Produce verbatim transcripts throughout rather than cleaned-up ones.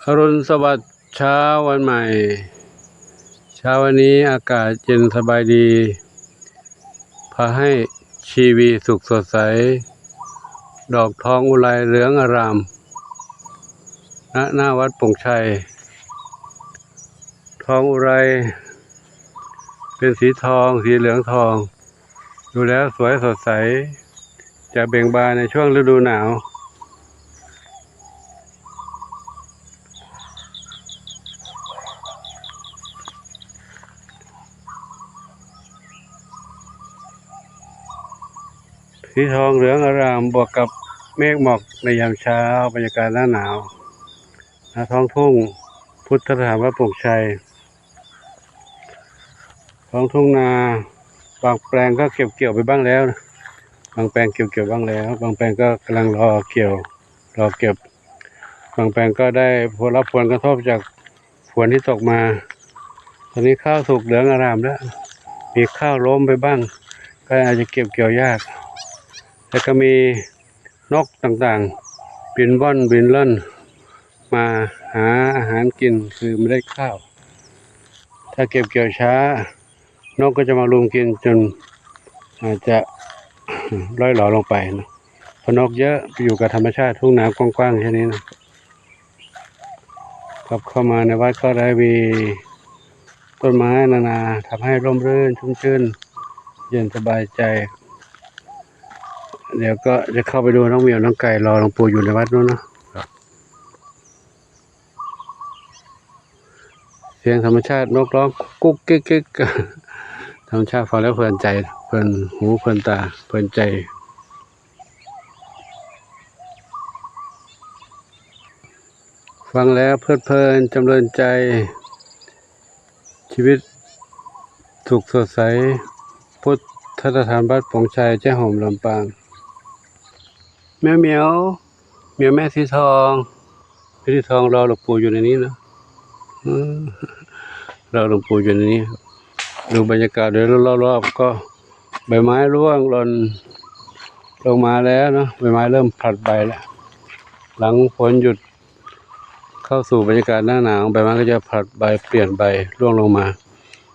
อรุณสวัสดิ์เช้าวันใหม่ เช้าวันนี้อากาศเย็นสบายดี พาให้ชีวีสุขสดใส ดอกทองอุไรเหลืองอาราม ณ หน้าวัดโป่งชัย ทองอุไร เป็นสีทอง สีเหลืองทอง ดูแล้วสวยสดใส จะเบ่งบานในช่วงฤดูหนาว สีทองเหลืองอารามบวกกับเมฆหมอกในยามเช้า บรรยากาศหน้าหนาว ณ ท้องทุ่งพุทธสถานวัดโป่งชัย ท้องทุ่งนา บางแปลงก็เก็บเกี่ยวไปบ้างแล้ว บางแปลงเก็บเกี่ยวบ้างแล้ว บางแปลงก็กำลังรอเกี่ยว รอเก็บ บางแปลงก็ได้รับผลกระทบจากฝนที่ตกมา ตอนนี้ข้าวสุกเหลืองอารามแล้ว มีข้าวล้มไปบ้าง ก็อาจจะเก็บเกี่ยวยาก แล้วก็มีนกต่างๆ บินว่อนบินล่อน มาหาอาหารกิน คือเมล็ดข้าว ถ้าเก็บเกี่ยวช้า นกก็จะมารุมกินจนอาจจะ ร่อยหรอลงไปนะ เพราะนกเยอะ ไปอยู่กับธรรมชาติ ทุ่งนากว้างๆแค่นี้นะ กลับเข้ามาในวัดก็ได้มีต้นไม้นานา ทำให้ร่มรื่นชุ่มชื่น เย็นสบายใจ เดี๋ยวก็จะเข้าไปดูน้องเหมียวน้องไก่รอหลวงปู่อยู่ในวัดนู้นเนาะ เสียงธรรมชาติ นกร้องกุ๊กกุ๊กกิ๊กกิ๊ก ธรรมชาติฟังแล้วเพลินใจ เพลินหูเพลินตา เพลินใจ ฟังแล้วเพลิดเพลินจำเริญใจ ชีวิตสุขสดใส พุทธสถานวัดโป่งชัย แจ้ห่ม ลำปาง แมวเหมียว เหมียวแม่สีทอง แม่สีทองรอหลวงปู่อยู่ในนี้นะ อืม รอหลวงปู่อยู่ในนี้ ดูบรรยากาศโดยรอบๆ ก็ใบไม้ร่วงหล่นลงมาแล้วเนาะ ใบไม้เริ่มผลัดใบแล้ว หลังฝนหยุด เข้าสู่บรรยากาศหน้าหนาว ใบไม้ก็จะผลัดใบ เปลี่ยนใบ ร่วงลงมา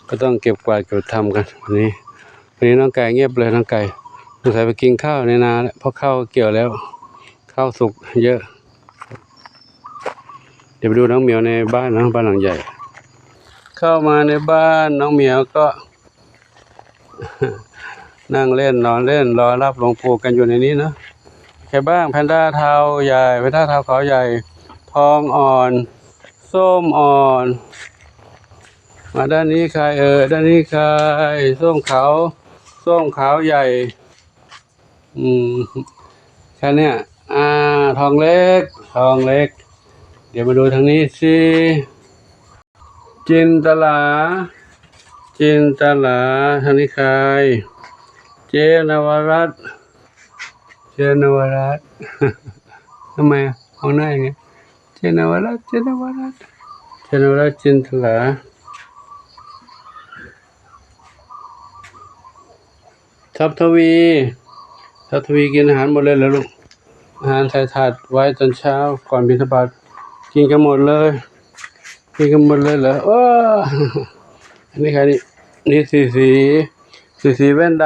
ก็ต้องเก็บกวาดเก็บทำกันวันนี้ วันนี้น้องไก่เงียบเลย น้องไก่สงสัยไปกินข้าวในนาแล้ว เพราะข้าวเกี่ยวแล้ว ข้าวสุกเยอะ เดี๋ยวไปดูน้องเหมียวในบ้านนะ บ้านหลังใหญ่ เข้ามาในบ้าน น้องเหมียวก็ นั่งเล่นนอนเล่นรอรับหลวงปู่กันอยู่ในนี้นะ ใครบ้าง แพนด้าเทาใหญ่ แพนด้าเทาเขาใหญ่ ทองอ่อน ส้มอ่อน มาด้านนี้ใครเอ่ย ด้านนี้ใคร ส้มขาว ส้มขาวใหญ่ อืม แค่เนี้ย อ่า ทองเล็ก ทองเล็ก เดี๋ยวมาดูทางนี้สิ จินตลา จินตลา ทางนี้ใคร เจนวรัตน์ เจนวรัตน์ ทำไมอะ มองหน้าอย่างเงี้ย เจนวรัตน์ เจนวรัตน์ เจนวรัตน์ จินตลา ทรัพย์ทวี ทรัพย์ทวีกินอาหารหมดเลยเหรอลูก อาหารใส่ถาดไว้ตอนเช้าก่อนบิณฑบาต กินกันหมดเลย กินกันหมดเลยเหรอ โอ้ อันนี้ใครนี่ นี่สีสี สีสีแว่นด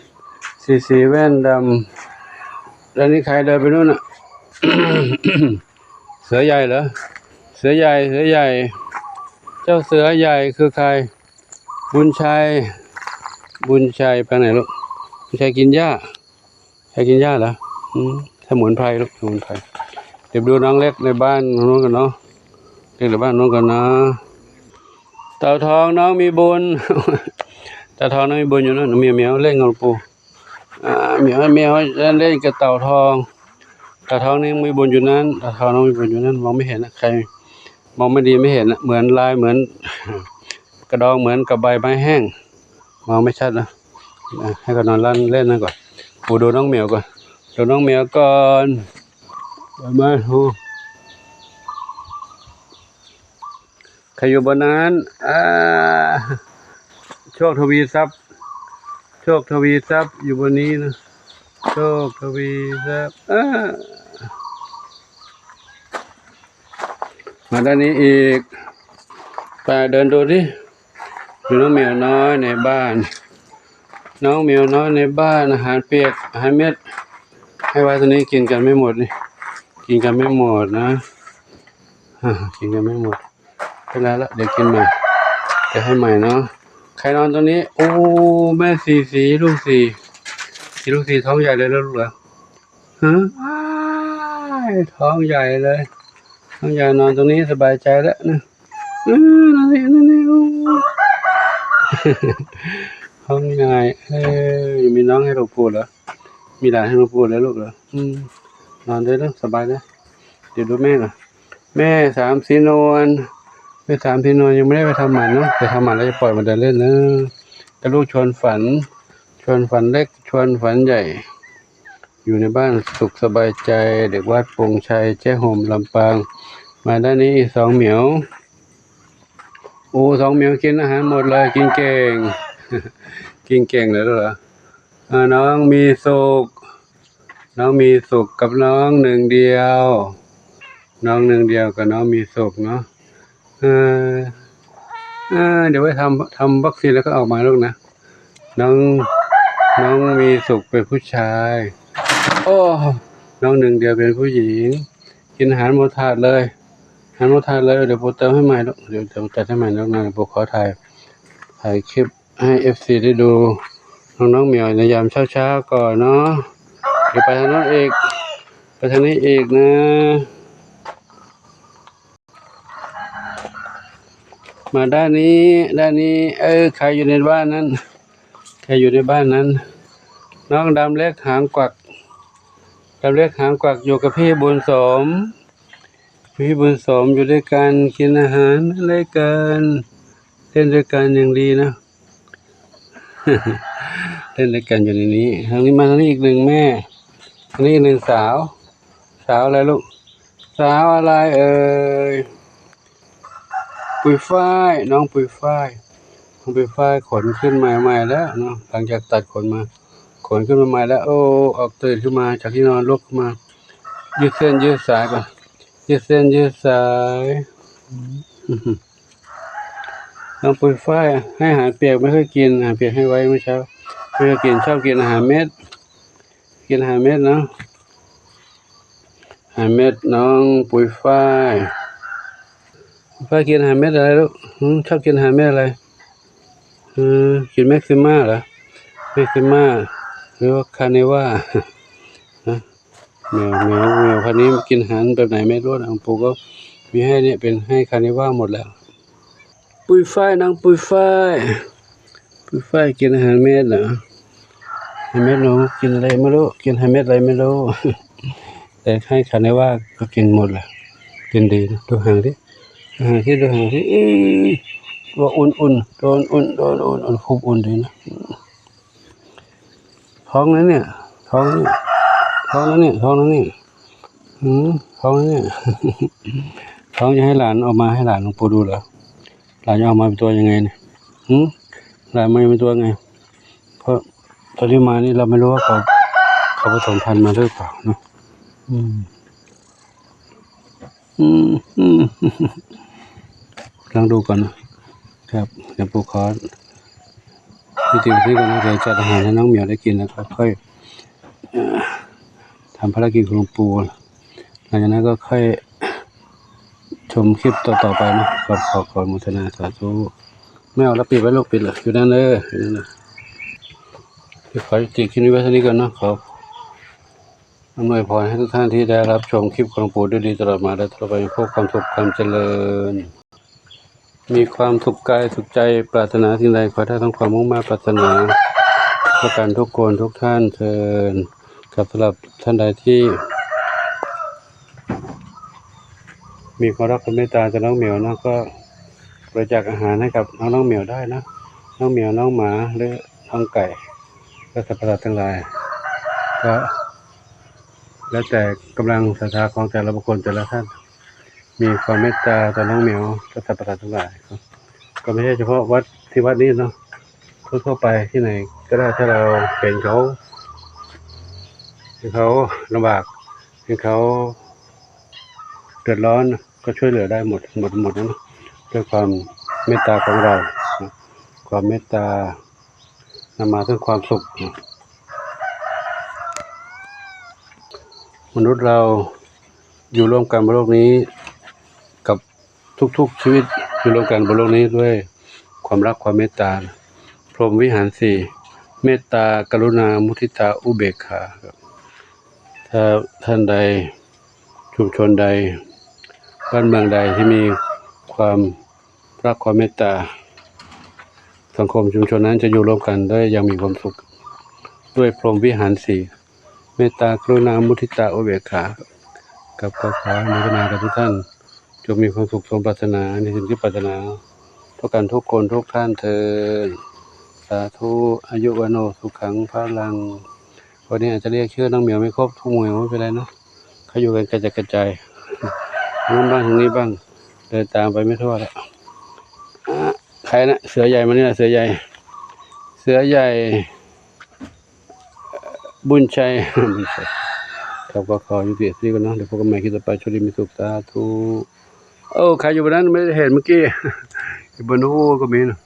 ำ สีสีแว่นดำ แล้วนี่ใครเดินไปนู่นน่ะ เสือใหญ่เหรอ เสือใหญ่ เสือใหญ่ เจ้าเสือใหญ่คือใคร บุญชัย บุญชัยไปไหนลูก บุญชัยกินหญ้า ใครกินหญ้าเหรอ อืม สมุนไพรลูก สมุนไพร เดี๋ยวดูน้องเล็กในบ้านนู้นกันเนาะ เล็กในบ้านนู้นกันนะ เต่าทองน้องมีบุญ เต่าทองน้องมีบุญอยู่นั่น เหมียวเหมียวเล่นกับหลวงปู่ อ่า เหมียวเหมียวเล่นกับเต่าทอง เต่าทองนี่มีบุญอยู่นั้น เต่าทองน้องมีบุญอยู่นั้น มองไม่เห็นนะ ใคร มองไม่ดีไม่เห็นนะ เหมือนลาย เหมือน กระดอง เหมือนกับใบไม้แห้ง มองไม่ชัดนะ อ่ะ ให้เขานอนเล่น เล่นนั่นก่อน ปู่ดูน้องเหมียวก่อน ดูน้องเหมียวก่อน มาดู ใครอยู่บนนั้น อ่า โชคทวีทรัพย์ โชคทวีทรัพย์อยู่บนนี้นะ โชคทวีทรัพย์ อ่า มาด้านนี้อีก ไปเดินดูดิ ดูน้องแมวน้อยในบ้าน น้องแมวน้อยในบ้าน อาหารเปียก อาหารเม็ด ให้ไว้ตรงนี้ กินกันไม่หมดนี่ กินกันไม่หมดนะ อ่า กินกันไม่หมด เป็นไรละ เดี๋ยวกินใหม่ เดี๋ยวให้ใหม่เนาะ ใครนอนตรงนี้ โอ้ แม่สี่สี่ ลูกสี่ สี่ ลูกสี่ ท้องใหญ่เลย ลูกเหรอ ฮะ อ้าย ท้องใหญ่เลย ท้องใหญ่ นอนตรงนี้สบายใจแล้วนะ อืม นั่นนี่ นั่นนี่ โอ้ ท้องใหญ่ เอ้ย มีน้องให้หลวงปู่เหรอ มีหลานให้หลวงปู่แล้ว ลูกเหรอ อืม นอนได้แล้ว สบายนะ เดี๋ยวดูแม่ก่อน แม่สามสีนวล แม่สามสีนวลยังไม่ได้ไปทำหมันเนาะ ไปทำหมันแล้วจะปล่อยมันเดินเล่นนะ กับลูกชวนฝัน ชวนฝันเล็ก ชวนฝันใหญ่ อยู่ในบ้านสุขสบายใจ เด็กวัดปงชัย แจ้ห่ม ลำปาง มาด้านนี้อีกสองเหมียว โอ้ สองเหมียวกินอาหารหมดเลย กินเก่ง กินเก่งเลยเหรอ อ่า น้องมีสุข น้องมีสุขกับน้องหนึ่งเดียว น้องหนึ่งเดียวกับน้องมีสุขเนาะ เออ เออ เดี๋ยวไว้ทำ ทำวัคซีนแล้วก็ออกมาลูกนะ น้อง น้องมีสุขเป็นผู้ชาย โอ้ น้องหนึ่งเดียวเป็นผู้หญิง กินอาหารหมดถาดเลย อาหารหมดถาดเลย เดี๋ยวปูเติมให้ใหม่ลูก เดี๋ยว เดี๋ยวจัดให้ใหม่ลูกนะ เดี๋ยวปูขอถ่าย ถ่ายคลิปให้เอฟซีได้ดู น้องๆเหมียวในยามเช้าๆก่อนเนาะ เดี๋ยวไปทางโน้นอีก ไปทางนี้อีกนะ มาด้านนี้ ด้านนี้ เออ ใครอยู่ในบ้านนั้น ใครอยู่ในบ้านนั้น น้องดำเล็กหางกวัก ดำเล็กหางกวักอยู่กับพี่บุญสม พี่บุญสมอยู่ด้วยกัน กินอาหารด้วยกัน เล่นด้วยกันอย่างดีนะ เล่นด้วยกันอยู่ในนี้ ทางนี้มาทางนี้อีกหนึ่งแม่ ทางนี้อีกหนึ่งสาว สาวอะไรลูก สาวอะไรเอ่ย ปุยฝ้าย น้องปุยฝ้าย น้องปุยฝ้ายขนขึ้นมาใหม่แล้วเนาะ หลังจากตัดขนมา ขนขึ้นมาใหม่แล้ว โอ้ ออกตื่นขึ้นมาจากที่นอน ลุกขึ้นมา ยืดเส้นยืดสายก่อน ยืดเส้นยืดสาย อืม น้องปุยฝ้าย ให้อาหารเปียกไม่ค่อยกิน อาหารเปียกให้ไว้เมื่อเช้า ไม่ค่อยกิน ชอบกินอาหารเม็ด กินอาหารเม็ดเนาะ อาหารเม็ด น้องปุยฝ้าย ปุยฝ้ายกินอาหารเม็ดอะไรลูก หืม ชอบกินอาหารเม็ดอะไร เออ กินแม็กซิม่าเหรอ แม็กซิม่า หรือว่าคาเนว่า ฮะ แมว แมว แมวพันธุ์นี้มันกินอาหารแบบไหนไม่รู้นะ ปู่ก็มีให้เนี่ย เป็นให้คาเนว่าหมดแล้ว ปุยฝ้าย น้องปุยฝ้าย ปุยฝ้ายกินอาหารเม็ดเหรอ อาหารเม็ด หนูกินอะไรไม่รู้ กินอาหารเม็ดอะไรไม่รู้ แต่ให้คาเนว่าก็กินหมดแหละ กินดีนะ ดูหางดิ ดูหางสิ ดูหางสิ เอ้ย ตัวอุ่นๆ ตัวอุ่นๆ ตัวอุ่นๆ คุบอุ่นดีนะ ท้องนะเนี่ย ท้องนะเนี่ย ท้องนะเนี่ย ท้องนะเนี่ย อืม ท้องนะเนี่ย ท้องจะให้หลานออกมา ให้หลานหลวงปู่ดูเหรอ หลานจะออกมาเป็นตัวยังไงเนี่ย หืม หลานมาเป็นตัวไง เพราะตอนที่มานี่เราไม่รู้ว่าเขา เขาผสมพันธุ์มาหรือเปล่าเนาะ อืม อืม อืม ลองดูก่อนนะครับ เดี๋ยวปู่ขอพิธีที่ก่อนนะ เดี๋ยวจัดอาหารให้น้องเหมียวได้กิน แล้วก็ค่อย เอ่อ ทำภารกิจของหลวงปู่ หลังจากนั้นก็ค่อยชมคลิปต่อๆไปนะ ขอ ขอ ขออนุโมทนาสาธุ ไม่เอาแล้ว ปิดไว้ลูก ปิดเลย อยู่นั่นเลย อยู่นั่นเลย เดี๋ยวขอยุติคลิปนี้ไว้เท่านี้ก่อนเนาะ ขออำนวยพรให้ทุกท่านที่ได้รับชมคลิปของหลวงปู่ด้วยดีตลอดมาและตลอดไป พบความสุขความเจริญ มีความสุขกายสุขใจ ปรารถนาสิ่งใดขอให้ได้ทั้งความมุ่งมา่ปรารถนา ทุกกันทุกคนทุกท่านเทอญ ครับ สำหรับท่านใดที่ มีความรักความเมตตาต่อน้องเหมียวนะ ก็บริจาคอาหารให้กับน้องๆเหมียวได้นะ น้องเหมียว น้องหมา หรือน้องไก่ และสรรพสัตว์ทั้งหลาย ก็แล้วแต่กำลังศรัทธาของแต่ละบุคคลแต่ละท่าน มีความเมตตาต่อน้องเหมียวและสรรพสัตว์ทั้งหลาย ก็ไม่ใช่เฉพาะวัดที่วัดนี้เนาะ ทั่วๆไปที่ไหนก็ได้ ถ้าเราเห็นเขา เห็นเขาลำบาก เห็นเขาเดือดร้อน ก็ช่วยเหลือได้หมด หมด หมดนะ ด้วยความเมตตาของเรานะ ความเมตตานำมาซึ่งความสุขนะ มนุษย์เราอยู่ร่วมกันบนโลกนี้ กับทุกๆชีวิตอยู่ร่วมกันบนโลกนี้ด้วยความรักความเมตตา พรหมวิหารสี่ เมตตา กรุณา มุทิตา อุเบกขาครับ ถ้าท่านใด ชุมชนใด บ้านเมืองใดที่มีความรักความเมตตา สังคมชุมชนนั้นจะอยู่ร่วมกันได้อย่างมีความสุข ด้วยพรหมวิหารสี่ เมตตา กรุณา มุทิตา อุเบกขา กับก็ขออนุโมทนากับทุกท่าน จงมีความสุขสมปรารถนาในสิ่งที่ปรารถนา ทุกกันทุกคนทุกท่านเทอญ สาธุ อายุวัณโณ สุขัง พลัง วันนี้อาจจะเรียกชื่อน้องเหมียวไม่ครบทุกหมู่ ไม่เป็นไรเนาะ เขาอยู่กันกระจายกระจาย ทางนู้นบ้างทางนี้บ้าง เดินตามไปไม่ทั่วแล้ว อ่ะ ใครนะ เสือใหญ่มาเนี่ย เสือใหญ่ เสือใหญ่ บุญชัย บุญชัย ครับ ก็ขอยุติเท่านี้ก่อนเนาะ เดี๋ยวพบกันใหม่คลิปต่อไป โชคดีมีสุข สาธุ โอ้ ใครอยู่บนนั้นไม่ได้เห็นเมื่อกี้ อยู่บนนู้นก็มีนะ